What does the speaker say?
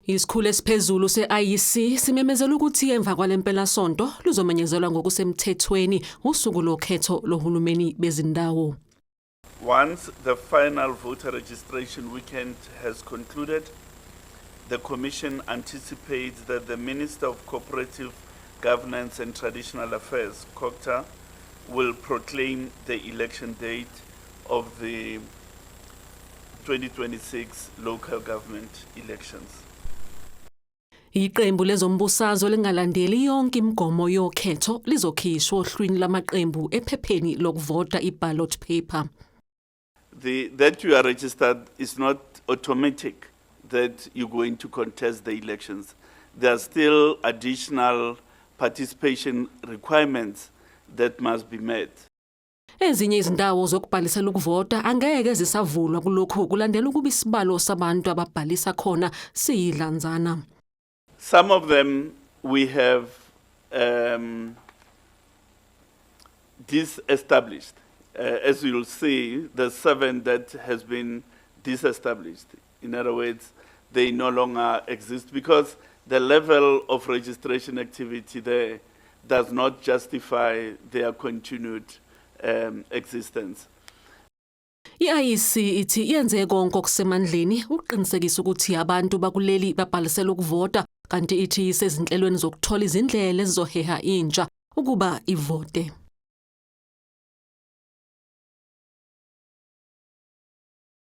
Isikhulu esiphezulu se-IEC simemezela ukuthi emva kwalempelasonto luzomenyezelwa ngokusemthethweni usuku lokhetho lohulumeni bezindawo. Once the final voter registration weekend has concluded, the Commission anticipates that the Minister of Cooperative Governance and Traditional Affairs, COGTA, will proclaim the election date of the 2026 local government elections. Iqembu lezombusazwe lingalandeli yonke imigomo yokhetho lizokhishwa ohlwini lamaqembu ephepheni lokuvota, i-ballot paper. That you are registered is not automatic that you're going to contest the elections. There are still additional participation requirements that must be met. Ezinye izindawo zokubhalisela ukuvota angeke zisavulwa kulokhu kulandela ukuba isibalo sabantu ababhalisa khona siyidlanzana. Some of them we have disestablished. As you'll see, the seven that has been disestablished. In other words, they no longer exist because the level of registration activity there does not justify their continued existence. I-IEC ithi yenze konke okusemandleni ukuqinisekisa ukuthi abantu bakuleli babhalisela ukuvota, kanti ithi isezinhlelweni zokuthola izindlela ezizoheha intsha ukuba ivote.